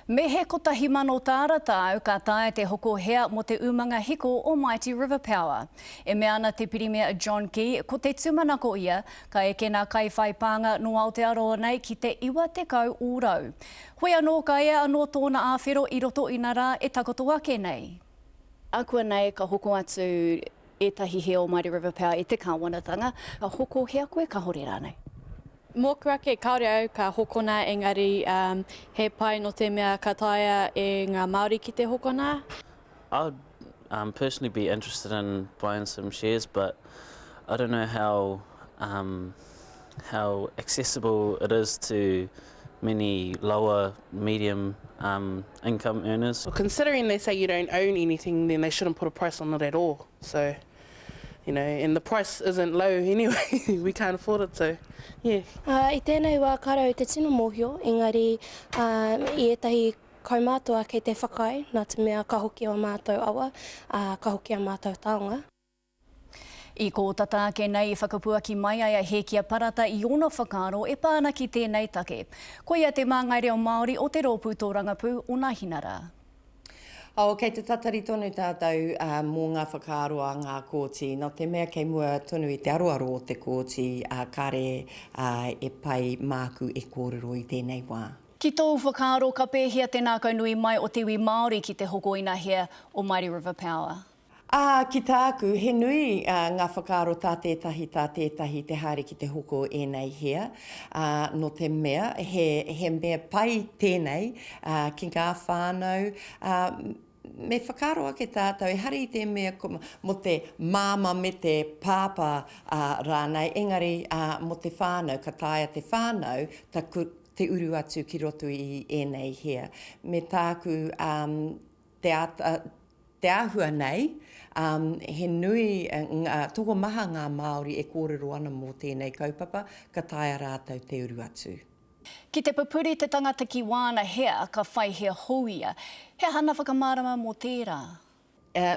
Me he 1000 tāra tāu ka taea te hoko hea mō te umanga hiko o Mighty River Power. E mea ana te Pirimia a John Key, ko te tūmanako ia, ka eke nā kaiwhaipānga nō Aotearoa nei ki te 90 ōrau. Hoi anō ka ea anō tōna āwhero i roto i nā rā e takoto ake nei. Akuanei ka hoko atu ētahi hea o Mighty River Power e te kāwanatanga, ka hoko hea koe, kāore rānei? Mōku ake, kāore au ka hokona engari he pai nō te mea ka taea e ngā Māori ki te hokona. I'd personally be interested in buying some shares but I don't know how how accessible it is to many lower medium income earners. Well considering they say you don't own anything then they shouldn't put a price on it at all so you know and the price isn't low anyway we can't afford it so yeah. I tēnei wā kāre au i te tino mōhio engari i ētahi kaumātua kei te whakaae nā te mea ka hoki ō mātou awa, ā, ka hoki ā mātou taonga. I kō tata ake nei i whakapuaki mai ai a Hēkia Parata i ōna whakaaro e pā ana ki tēnei take. Koia te māngai reo Māori o te rōpū tōrangapū o Nāhinara. Oh, kei te tatari tonu tātou mō ngā whakaaro a ngā kōti, nō te mea kei mua tonu i te aroaro o te kōti, kāre e pai māku e kōrero i tēnei wā. Ki tōu whakaaro ka pēhea te nākaunui mai o te iwi Māori ki te hoko inahea o Mighty River Power? Ā, ki tāku, he nui ngā whakaaro tā tētahi, tā tētahi te haere ki te hoko ēnei hea, ā, nō te mea, he, he mea pai tēnei, ā, ki ngā whānau, ā, me whakaaro ake tātou, ehara i te mea ko, mō te māmā me te pāpā, ā, rānei, engari, ā, mō te whānau, ka taea te whānau taku, te uru atu ki roto i ēnei hea. Me tāku, ā, te āta, Te āhua nei, he nui, tokomaha ngā Māori e kōrero ana mō tēnei kaupapa, ka taea rātou te uru atu. Ki te pupuri te tangata ki wāna hea, ka whai hea hou ia. He aha ana whakamārama mō tērā?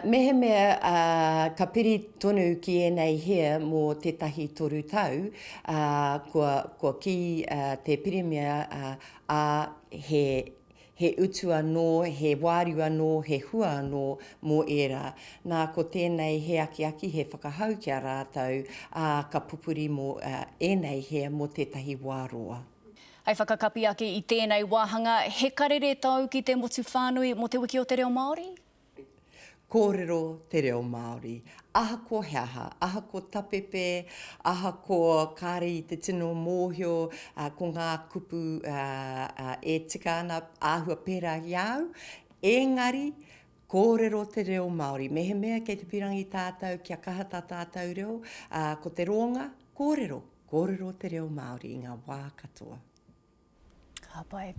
Mehemea ka piri tonu ki ēnei hea mō tētahi tau, kua, kua kī te Pirimia, ā, he He utu anō, he wāriu anō, he hua anō mō ērā. Nā, ko tēnei he akiaki, he whakahau ki a rātou, ā, ka pupuri mō ēnei hea mō tētahi wā roa. Hei whakakapi ake i tēnei wāhanga, he karere tau ki te motu whānui mō Te Wiki o te Reo Māori? Kōrero te reo Māori. Ahakoa he aha, ahakoa tapepe, ahakoa kāre i te tino mōhio ko ngā kupu e tika ana āhua pērā i a au, engari kōrero te reo Māori. Mehemea kei te pirangi tātou kia kaha tā tātou reo, ko te rōnga, kōrero, kōrero te reo Māori i ngā wā katoa. Ka pai.